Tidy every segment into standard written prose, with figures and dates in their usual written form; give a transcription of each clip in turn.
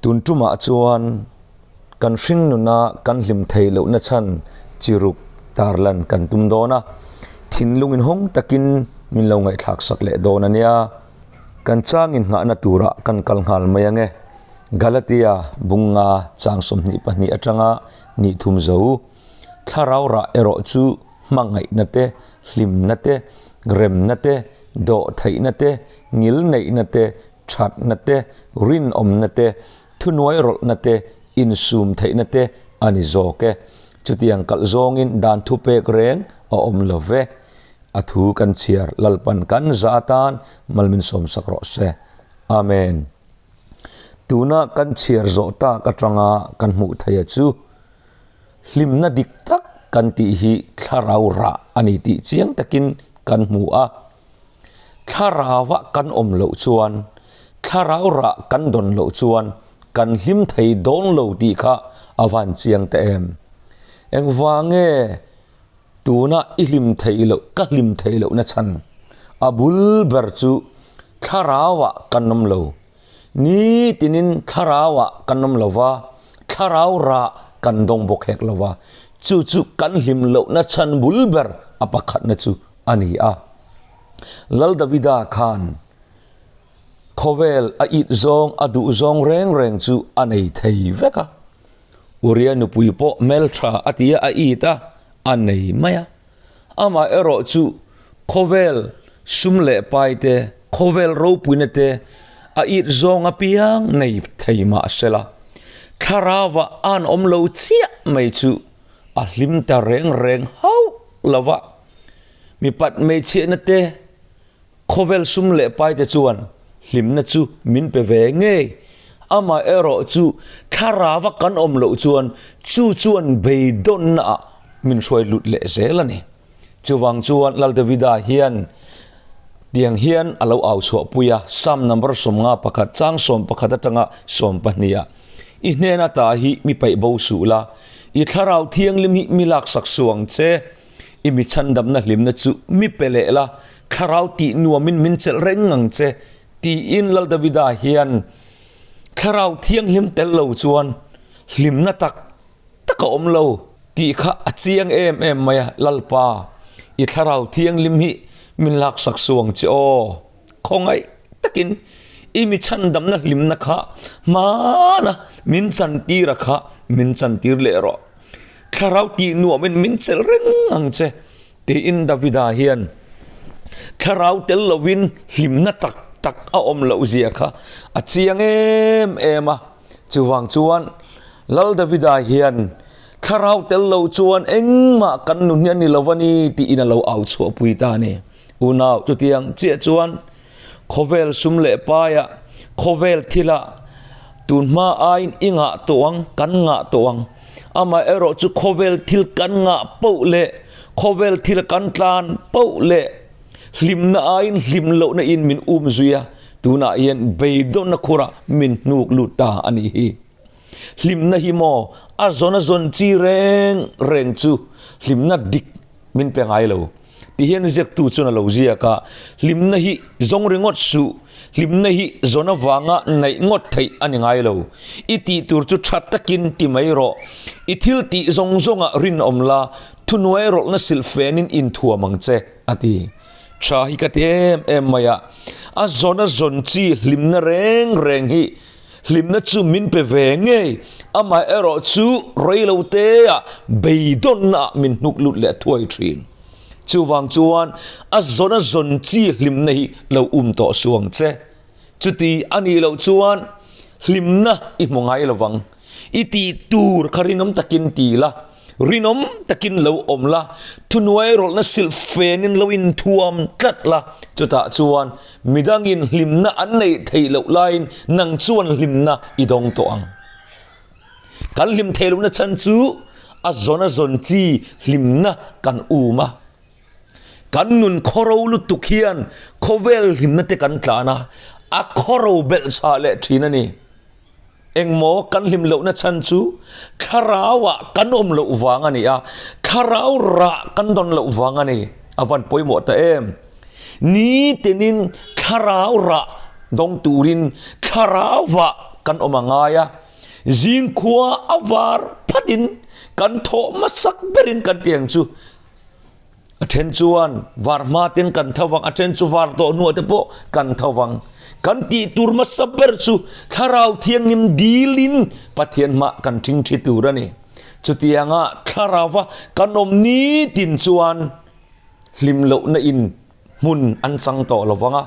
Tun tumah chuan kan hringnuna kan hlim theih lohna chhan chi ruk tarlan kan tum dawn a, thinlung inhawng takin min lo ngaihthlak sak leh dawn a nia. Kan chang inngahna turah kan kal nghal mai ange. Galatia bunga chang 22 atanga ni thum zo. Thlarau rah erawh chu hmangaihna te, hlimna te, remna te, dawhtheihna te, ngilneihna te, thatna te, rinawmna te, thunuai rawlhna te, insum theihna te a ni zawk e. Chutiang kalh zawngin dan thupek reng a awm lo ve. A thu kan chhiar Lalpan kan za atan mal min sawmsak rawh se. Amen. Tuna kan chhiar zawh tak atanga kan hmuh theih a chu hlimna dik tak kan tih hi thlarau rah a ni tih chiang takin kan hmu a. Thlarauah kan awm loh chuan, thlarau rah kan dawn loh chuan kan hlim thei dawn lo tih kha a van chiang ta em? Engvang nge tuna i hlim theih loh, ka hlim theih lohna chhan a bul ber chu thlarauah kan awm lo. Nitinin thlarauah kan awm lo va, thlarau rah kan dawng bawk hek lo va, chu chu kan hlim lohna chhan bul ber a pakhatna chu a ni a. Lal Davida khan khawvel a it zawng, a duh zawng reng reng chu a nei thei vek a. Uria nupui pawh hmeltha a ti a, a it a, a nei mai a. Amah erawh chu khawvel sum leh pai te, khawvel ropuina te a it zawng apiang nei thei mah sela, thlarauah an awm lo chiah mai chu a hlim ta reng reng hauh lo va. Mipat hmeichhiahna te, khawvel sum leh pai te chuan hlimna chu min pe ve ngei. Amah erawh chu thlarauva kan awm loh chuan chu chuan beidawnna ah min hruai lut leh zel a ni. Chuvang chuan Lal Davida hian tiang hian a lo au chhuahpui a, Psalm number 51 chang 11 atanga 12 ah, I hnen ata hi mi paih bo suh la, i thlarau thianghlim hi mi laksak suh ang che. I mi chhandamna hlimna chu mi pe leh la, thlarau tih nuamin min chelh reng ang che, tiin Lal Davida hian thlarau thianghlim tel lo chuan hlimna tak tak a awm lo tih kha a chiang em em mai a, Lalpa, i thlarau thianghlim hi min laksak suh ang che aw, khawngaih takin i mi chhandamna hlimna kha hmana min chantir a kha min chantir leh rawh. Thlarau tih nuamin min chelh reng ang che, tiin Davida hian thlarau tel lovin hlimna tak tak a awm loh zia kha a chiang em em a. Chuvang chuan Lal Davida hian thlarau tel lo chuan engmah kan nun hi a ni lo a ni tiin a lo au chhuahpui ta a ni. Unau, chutiang chiah chuan Khawvel sum leh paiah, khawvel thilah tunhma aiin i ngah tawh ang, kan ngah tawh ang. Amaherawh chu khawvel thil kan ngah poh leh khawvel thil kan tlan poh leh hlimna aiin hlim lohna in min um zui a, tunah hian beidawnna khurah min hnuk lut ta a nih hi. Hlimna hi maw a zawn a zawn chi reng reng chu hlimna dik min pe ngai lo. Ti hian ziaktu chuan a lo ziak a, Hlimna hi zawng ringawt suh, hlimna hi zawn avanga naih ngawt theih a ni ngai lo. I tih tur chu tha takin ti mai rawh. I thil tih zawng zawngah rinawm la, thunuai rawlhna silh fenin inthuam ang che, a ti. Tha hi ka ti em em mai a, a zawn a zawn chi hlimna reng reng hi hlimna chu min pe ve ngei, amaherawh chu reiloteah beidawnnaah min hnuk lut leh thuai thin. Chuvang chuan a zawn a zawn chi hlimna hi lo um tawh suh ang che. Chuti a nih loh chuan hlimna i hmu ngai lo vang. I tih tur kha rinawm takin ti la, Rinawm takin lo awm la, thunuai rawlhna silh fenin lo inthuam tlat la, chutah chuan midangin hlimna an neih theih loh laiin nang chuan hlimna i dawng tawh ang. Kan hlim theih lohna chhan chu a zawn a zawn chi hlimna kan um a. Kan nun khawro lutuk hian khawvel hlimna te kan tlan a, a khawro belhchhah leh thin a ni. Engmaw kan hlim lohna chhan chu thlarauah kan awm loh vang a ni a, thlarau rah kan dawn loh vang a ni. A van pawimawh ta em? Nitinin thlarau rah dawng turin thlarauah. kan awm a ngai a, zingkhua a var phatin kan thawh hmasak berin kan ti ang chu. A then chuan var hma ten kan tho vang, a then chu var tawh hnuah te pawh kan tho vang. Kan tih tur hmasa ber chu Thlarau Thianghlim dilin Pathian hmah kan thing thi tur a ni. Chutianga Thlarauva kan awm nitin chuan hlim lohna in hmun an chang tawh lo vang a,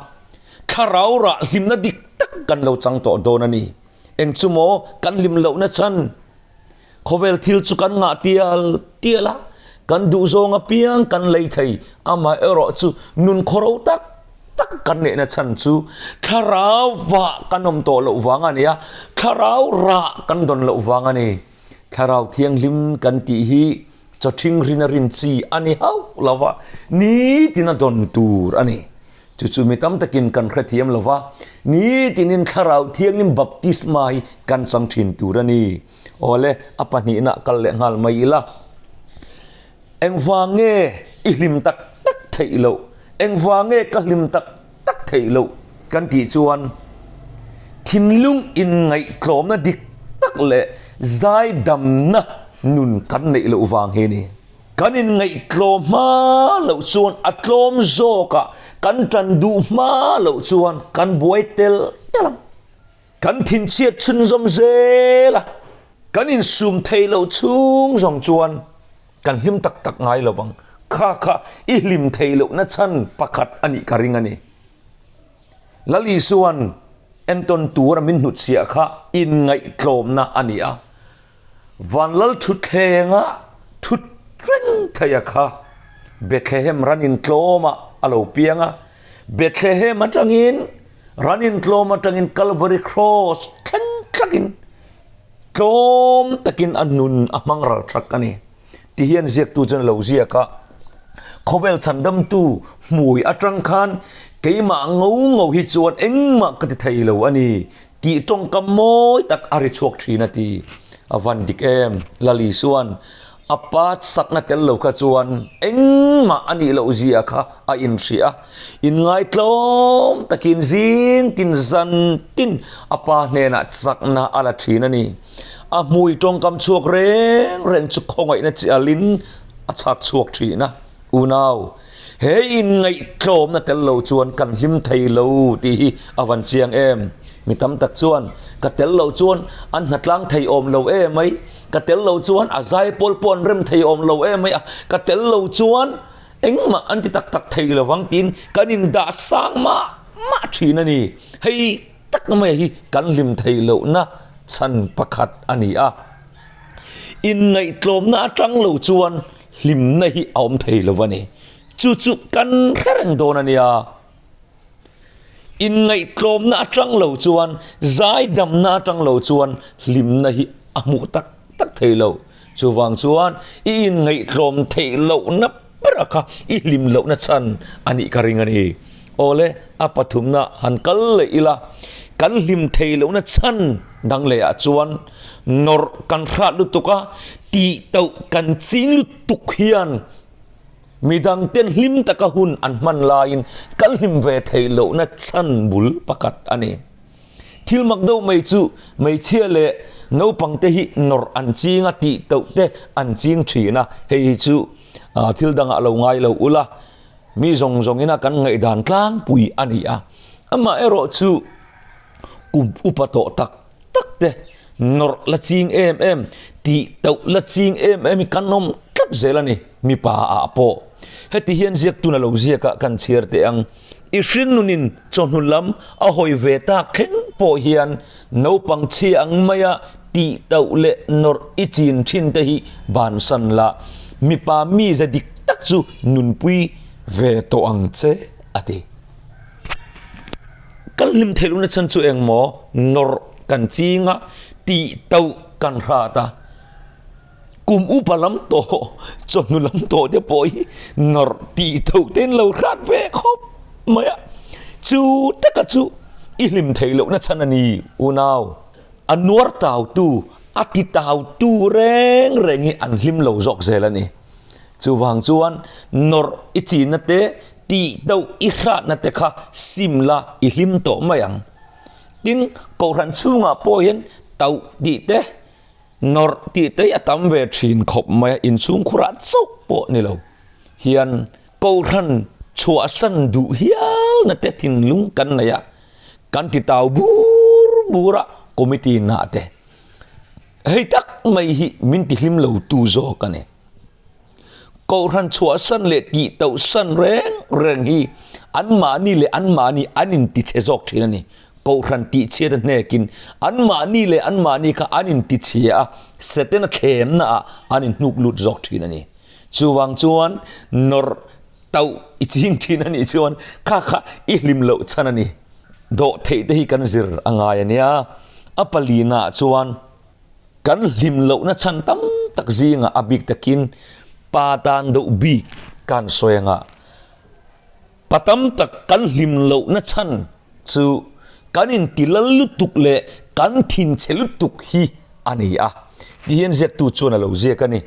Thlarau rah hlimna dik tak kan lo chang tawh dawn a ni. Eng chu maw kan hlim lohna chhan? Khawvel thil chu kan ngah tial tial a, kan duhzawng apiang kan lei thei, amaherawh chu nun khawro tak tak kan neihna chhan chu thlarau vah kan awm tawh loh vang a ni a, thlarau rah kan dawn loh vang a ni. Thlarau thianghlim kan tih hi chawthing rin a rin chi a ni hauh lo va, nitin a dawn tur a ni. Chu chu mi tam takin kan hrethiam lo va, nitinin Thlarau Thianghlim baptisma hi kan chang thin tur a ni. Awle, a pahnihna kal leh nghal mai ila. Engvang nge i hlim tak tak theih loh? Engvang nge ka hlim tak tak theih loh? Kan tih chuan thinlung inngaihtlawmna dik tak leh zaidamna nun kan neih loh vang hi a ni. Kan inngaihtlawm hma loh chuan a tlawm zawkah kan tan duh hma loh chuan kan buai tel tel ang. Kan thinchhiat chhunzawm zel a, kan insum thei loh chhung zawng chuan kan hlim tak tak ngai lo vang. Kha kha i hlim thei lohna chhan pakhat a nih ka ring a ni. Lal Isua'n entawn tura min hnutchhiah kha inngaihtlawmna a ni a. Vanlal thutthlenga thut reng thei a kha Bethlehem ran intlawmah a lo piang a, Bethlehem atangin ran intlawm atangin Calvary Cross thleng tlakin tlawm takin a nun a hmang ral thak a ni. Ti hian ziaktu chuan a lo ziak a, Khawvel chhandamtu hmui atang khan keimah ngo ngo hi chuan engmah ka ti thei lo a ni Tih tawngkam mawi tak a ri chhuak thin a ti. A van dik em? Lal Isua'n a pa sakna tel lo kha chuan engmah a nih loh zia kha a inhria a. Inngaitlawm takin zing tin zan tin a pa hnenah chakna a la thin a ni. A hmui tawngkam chhuak reng reng chu khawngaihna chialin a chhak chhuak thin a. Unau, he inngaihtlawmna tel lo chuan kan hlim thei lo tih hi a van chiang em? Mi tam tak chuan, Ka tel lo chuan an hnatlang thei awm lo em mai, ka tel lo chuan a zaipawl pawh an rem thei awm lo em mai a, ka tel lo chuan engmah an ti tak tak thei lo vang tiin kan indah sang mah mah thin a ni. Hei tak mai hi kan hlim thei lohna chhan pakhat a ni a. Inngaihtlawmna atang lo chuan Hlimna hi a awm thei lo a ni. Chu chu kan hre reng dawn a nia. Inngaihtlawmna atang lo chuan, zaidamna atang lo chuan hlimna hi a hmuh tak tak thei lo. Chuvang chuan i inngaihtlawm theih lohna bera kha i hlim lohna chhan a nih ka ring a ni. Awle, a pathumna han kal leh ila, kan hlim thei lohna chhan dang leh ah chuan nawrh kan hrat lutuk a, tih tauh kan ching lutuk hian midang ten hlim taka hun an hman laiin kan hlim ve theih lohna chhan bul pakhat a ni. Thil mak deuh mai chu hmeichhia leh naupang te hi nawrh an ching a, tih tauh te an ching thin a, hei hi chu thil dangah lo ngai lo ula, Mi zawng zawngina kan ngaihdan tlangpui a ni a, amaherawh chu kum upa tawh tak tak te nawrh la ching em em, tih tauh la ching em em hi kan awm tlat zel a ni, mipa ah pawh. Heti hian ziaktun a lo ziak a, kan chhiar teh ang. I hringnunin chawhnu lam a hawi ve tak thleng pawh hian naupang chhia ang maia tih tauh leh nawrh i chin thin te hi bansan la, mipa mize dik tak chu nunpui ve tawh ang che, a ti. Kan hlim theih lohna chhan chu engmaw nawrh kan ching a, tih tauh kan hrat a, kum upa lam tawh, chawhnu lam tawh te pawh hi nawrh tih tauh te in lo hrat ve khawp mai a, chu taka chu i hlim theih lohna chhan a ni unau. A nuar tautu, a ti tautu reng reng hi an hlim lo zawk zel a ni. Chuvang chuan nawrh i chinna te, tih deuh i hratna te kha sim la i hlim tawh mai ang. Tin, Kohhran chhungah pawh hian tauh tih te, nawrh tih te hi a tam ve thin khawp mai a, inchhungkhurah chauh pawh ni lo hian Kohhran chhuahsan duh hialna te thinlung kan nei a, kan ti tau bur bur a, committee nah te. Hei tak mai hi min ti hlim lo tu zawk a ni. Kohhran chhuahsan leh tih tohsan reng reng hi anmahni leh anmahni an intichhe zawk thin a ni. Kohhran tihchhiat a hnekin anmahni leh anmahni kha an intichhia a, Setana thlemna ah an inhnuk lut zawk thin a ni. Chuvang chuan nawrh tauh i ching thin a nih chuan kha kha i hlim loh chhan a ni. Dawh theih te hi kan zir a ngai a nia. A palina ah chuan kan hlim lohna chhan tam tak zingah a bik takin pa tan deuh bik kan sawi anga pa tam tak kan hlim lohna chhan chu kan inti lal lutuk leh kan thinchhe lutuk hi a ni a tihian ziaktu chuan a lo ziak a ni.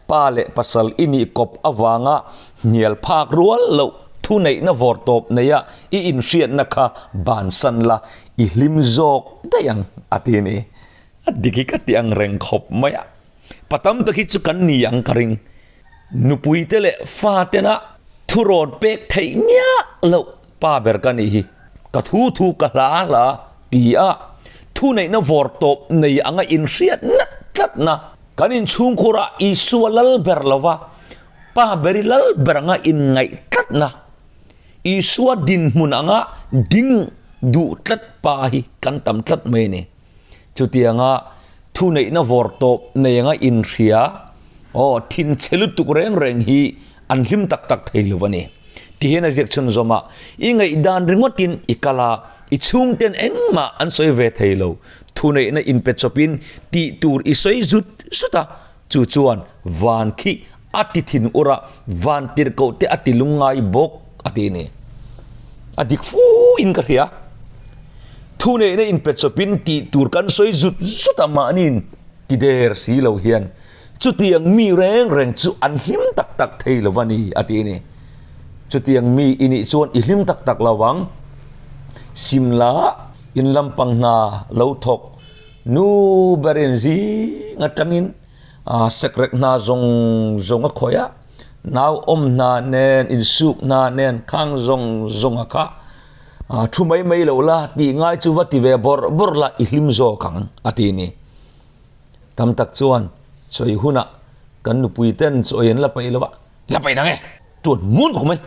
Pa leh pasal i nih kawp avanga hnial phak rual loh thuneihna vawr tawp neia i inhriatna kha bansan la i hlim zawk daih ang a ti a ni. A dik hi ka ti ang reng khawp mai a, pa tam tak hi chu kan ni ang ka ring. Nupuite leh fatena thurawn pek theih miah loh pa ber ka nih hi, ka thu thu ka hla hla ti a, thuneihna vawr tawp nei anga inhriat nat tlatna kan inchhungkhurah Isua lal ber lova pa ber i lal ber anga inngaih tlatna Isua dinhmun anga ding duh tlat pa hi kan tam tlat mai a ni. Chutianga thuneihna vawr tawp nei anga inhria, aw, thinchhe lutuk reng reng hi an hlim tak tak thei lo a ni. Tihian a ziak chhunzawm a, I ngaihdan ringawtin i kal a, i chhungten engmah an sawi ve thei lo. Thuneihna inpe chawpin tih tur i sawi zut zut a, Chu chuan van khi a ti thin ur a, van tirhkoh te a ti lungngai bawk a ti a ni. A dik fu in ka hria. Thuneihna inpe chawpin tih tur kan sawi zut zut a mahniin ti der si lo hian chutiang mi reng reng chu an hlim tak tak thei lo a ni a ti a ni. Chutiang mi i nih chuan i hlim tak tak lo ang. Simla in lampang hna lo thawk Nu berin zing atangin sekrek hna zawng zawng a khawih a, nau awm hna nen, insuk hna nen khang zawng zawng a kha thu mai mai lo la tih ngai chu va ti ve bawrh bawrh la i hlim zawk ang a ti ni. Tam tak chuan chawi hunah kan nupui ten chawi an la paih lo a, la paih nang e, tuan mun khawp mai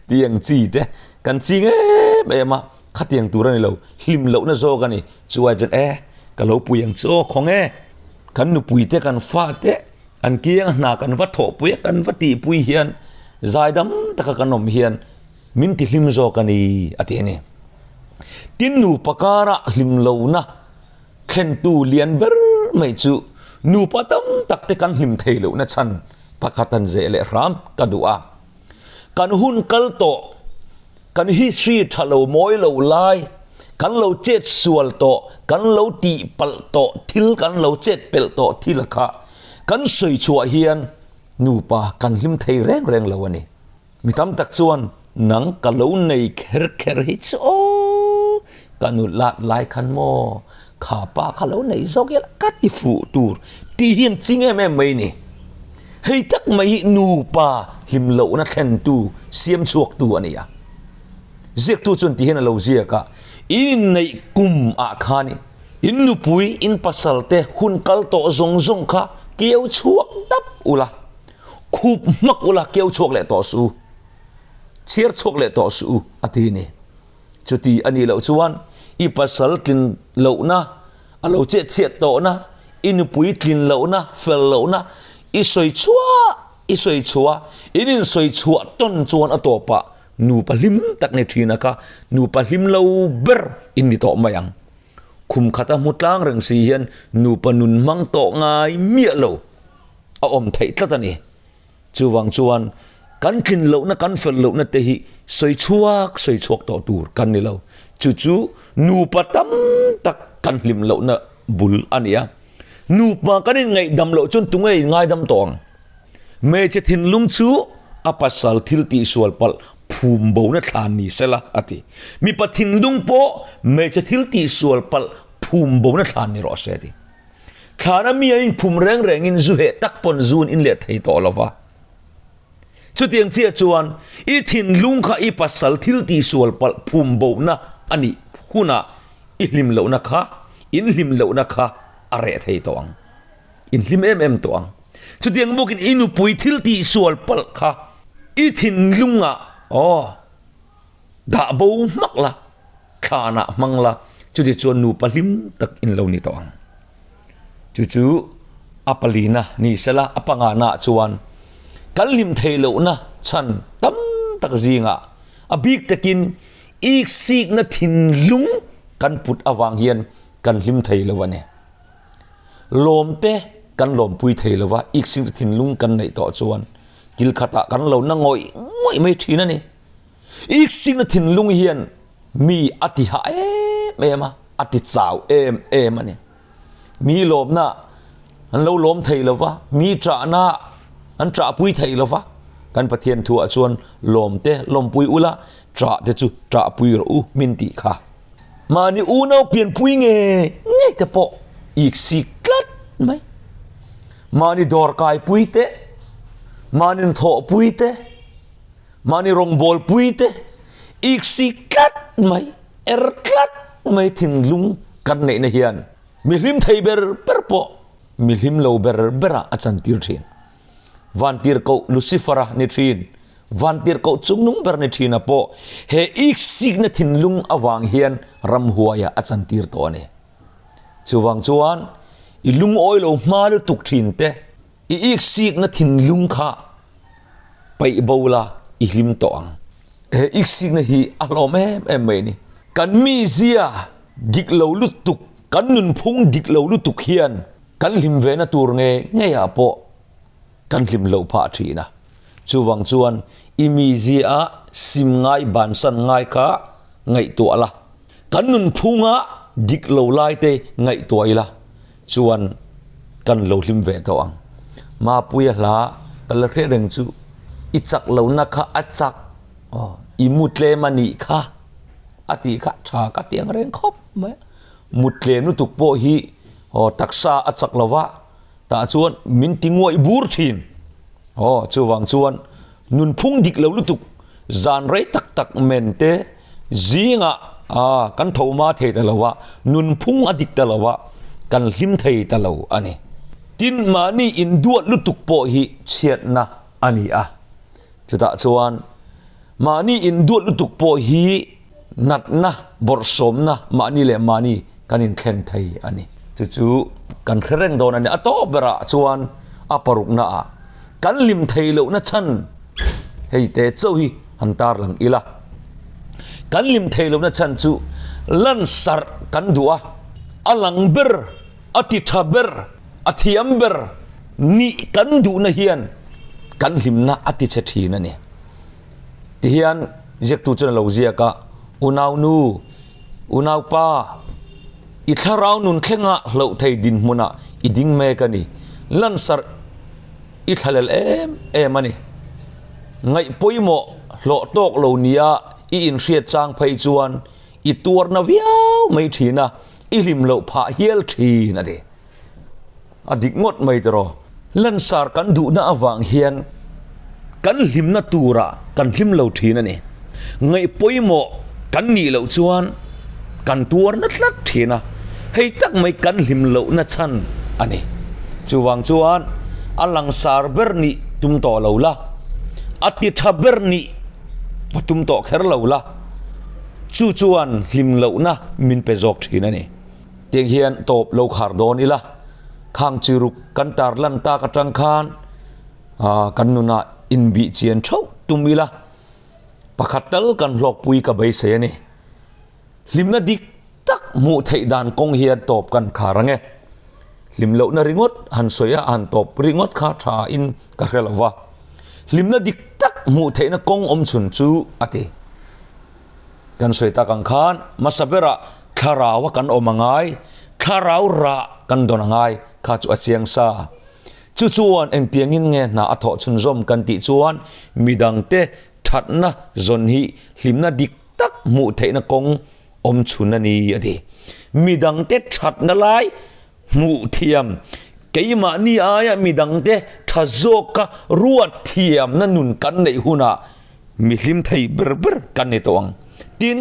tiang chi te kan ching em em a. Khatiang tur a ni lo, hlim lohna zawk a ni. Chuai chuan e, ka lo pui ang che aw, khawng e. Kan nupui te, kan fa te, an kiang hna kan va thawhpui a, kan va tihpui hian zaidam taka kan awm hian min tihlim zawk a ni, a ti a ni. Tin, nupa kara hlim lohna thlentu lian ber mai chu nupa tam tak te kan hlim thei lohna chhan pakhat an zeh leh hram ka duh a. Kan hun kal tawh, kan history tha lo mawi lo lai, kan lo chet sual tawh, kan lo tih palh tawh thil, kan lo chet pelh tawh thil kha kan sawi chhuah hian nupa kan hlim thei reng reng lo a ni. Mi tam tak chuan nang ka lo nei kher kher hi chu aw, ka nu lat lai khan maw kha pa kha lo nei zawk ila ka ti fuh tur tih hi an ching em em mai ni. Hei tak mai hi nupa hlim lohna thlentu, siam chhuaktu a ni a. Ziaktu chuan ti hian a lo ziak a, In inneih kum ah khan in nupui, in pasal te hun kal tawh zawng zawng kha keu chhuak dap ula, khup hmak ula keu chhuak leh tawh suh u, chhiar chhuak leh tawh suh u a ti a ni. Chuti a nih loh chuan i pasal tlin lohna, a lo chet chhiat tawhna, i nupui tlin lohna, fel lohna i sawi chhuah, i sawi chhuah, in insawi chhuah tawn chuan a tawpah nupa hlim tak ni thin a kha, nupa hlim lo ber in ni tawh mai ang. Khum khata hmu tlang reng si hian nupa nun hmang tawh ngai miah lo a awm theih tlat a ni. Chuvang chuan kan tlin lohna kan fel lohna te hi sawi chhuak sawi chhuak tawh tur kan ni lo. Chu chu nupa tam tak kan hlim lohna bul a ni a. Nupa kan inngaihdam loh chuan tunge inngaidam tawh ang? Hmeichhe thinlung chu a pasal thil tihsual palh. phum bona thlan ni sela, a ti. Mipa thinlung pawh hmeichhe thil tihsual palh phum bona thlan ni rawh se, a ti. Thlana mi an inphum reng rengin zu heh tak pawn zu an in leh thei tawh lo va. Chutiang chiah chuan i thinlung kha i pasal thil tihsual palh phum bona a nih hunah i hlim lohna kha, in hlim lohna kha a reh thei tawh ang. In hlim em em tawh ang. Chutiang bawkin i nupui thil tihsual palh kha i thinlungah aw dah bo hmak la, thlanah hmang la, chuti chuan nupa hlim tak in lo ni tawh ang. Chu chu a palina ni sela, a pangana ah chuan kan hlim theih lohna chhan tam tak zingah a bik takin iksikna thinlung kan put avang hian kan hlim thei lo a ni. Lawmte kan lawmpui thei lo va, iksikna thinlung kan neih tawh chuan kil khatah kan lo na ngawih ngawih mai thin a ni. Iksikna thinlung hian mi a ti hah em em a, a ti chau em em a ni. Mi lawmna an lo lawm thei lo va, mi ṭahna an ṭahpui thei lo va. Kan Pathian thuah chuan lawmte lawmpui ula, ṭahte chu ṭahpui rawh u min tih kha. Mahni unau pianpui nge ngei te pawh iksik tlat mai. Mahni dawrkaipui te, mahni hnathawhpui te, Mahni rawngbawlpui te iksik tlat mai, er tlat mai thinlung kan neihna hian mi hlim thei ber ber pawh mi hlim lo ber berah a chantir thin. Vantirhkoh Lucifer-a ni thin, Vantirhkoh chungnung ber ni thina pawh he iksikna thinlung avang hian ramhuaiah a chantir tawh a ni. Chuvang chuan i lungawi lo hma lutuk thin te, I iksikna thinlung kha paih bo la i hlim tawh ang. He iksikna hi a hlawm em em mai a ni. Kan mizia dik lo lutuk, kan nunphung dik lo lutuk hian kan hlim ve na tur nge ngeiah pawh kan hlim loh phah thin a. Chuvang chuan i mizia ah sim ngai bansan ngai kha ngaihtuah la. Kan nunphunga dik lo lai te ngaihtuah ila. Chuan kan lo hlim ve tawh ang. Mapuia hla ka la hre reng chu i chak lohna kha a chak aw i mu tlem a nih kha a tih kha tha ka ti ang reng khawp mai a. Mut tlem lutuk pawh hi aw taksa a chak lo va tah chuan min ti nguaih bur thin. Aw chuvang chuan Nunphung dik lo lutuk, zan rei tak tak men te zingah kan tho hma thei ta lo a, nunphung a dik ta lo a, kan hlim thei ta lo a ni. Tin, mahni induat lutuk pawh hi chhiatna a ni a, chutah chuan mahni induat lutuk pawh hi Natna, bawrhsawmna mahni leh mahni kan inthleng thei a ni. Chu chu kan hre reng dawn a ni. A tawp berah chuan a paruknaah kan hlim thei lohna chhan hei te chauh hi han tarlang ila. Kan hlim thei lohna chhan chu lansarh kan duh a, a lang ber, a ti tha ber, a thiam ber nih kan duhna hian kan hlimna a ti chhe thin a ni. Tihian ziaktu chuan a lo ziak a, Unaunu, unaupa, i thlarau nun thlenga hloh thei dinhmunah i ding mek a ni. Lansarh i thlalel em em a ni. Ngaih pawimawh hlawh tawk lo nia i inhriat chang phei chuan i tuarna viau mai thin a, i hlim loh phah hial thin a ti. A dik ngawt mai tiraw? Lansar kan duhna avang hian kan hlimna turah kan hlim lo thin a ni. Ngaih pawimawh kan nih loh chuan kan tuarna tlat thin a, hei tak mai kan hlim lohna chhan a ni. Chuvang chuan a langsar ber nih tum tawh lo la, a ti tha ber nih va tum tawh kher lo la, chu chuan hlim lohna min pe zawk thin a ni. Tiang hian tawp lo khar dawn ila, khang chi ruk kan tar lan tak atang khan kan nunah inbih chian theuh tum ila, pakhat tal kan hlawkpui ka beisei a ni. Hlimna dik tak hmuh theih dan kawng hian tawp kan khar ang e. Hlim lohna ringawt han sawi a, han tawp ringawt kha tha in ka hre lo va. Hlimna dik tak hmuh theihna kawng awm chhun chu a ti. Kan sawi tak ang khan hmasa berah thlarau a kan awm a ngai, thlarau rah kan dawn a ngai kha chu a chiang sa. Chu chuan engtiangin nge hna a thawh chhunzawm kan tih chuan midangte. Thatna zawn hi hlimna dik tak hmuh theihna kawng awm chhun a ni, a ti. Midangte thatna lai hmuh thiam, keimahni aia midangte tha zawka ruat thiamna nun kan neih hunah mi hlim thei ber ber kan ni tawh ang. Tin,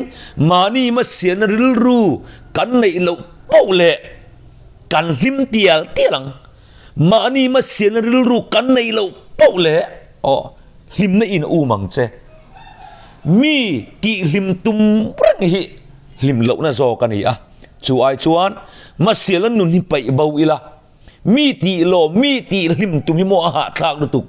mahni hmasialna rilru kan neih loh poh leh kan hlim tial tial ang. Mahni hmasialna rilru kan neih loh poh leh aw hlimna in a um ang che. Mi tihhlim tum reng hi hlim lohna zawk a ni a, chu ai chuan hmasialna nun hi paih bo ila, mi tih lawm, mi tihhlim tum hi maw a hahthlak lutuk.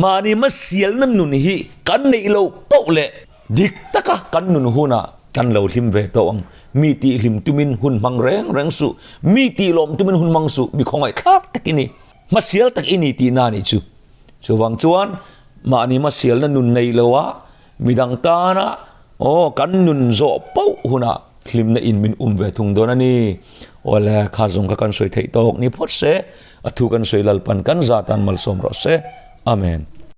Mahni hmasialna nun hi kan neih loh poh leh Dik taka kan nun hunah kan lo hlim ve tawh ang. Mi tihhlim tumin hun hmang reng reng suh. Mi tihlawm tumin hun hmang suh. Mi khawngaihthlak tak i ni. Hmasial tak i ni tihna a nih chu. Chuvang chuan mahni hmasialna nun nei loa midang tana aw kan nun zawh pauh hunah hlimna in min um ve thung dawn a ni. Awle kha zawng kha kan sawi theih tawk ni phawt se, a thu kan sawi Lalpan kan zatan malsawm rawh se. Amen.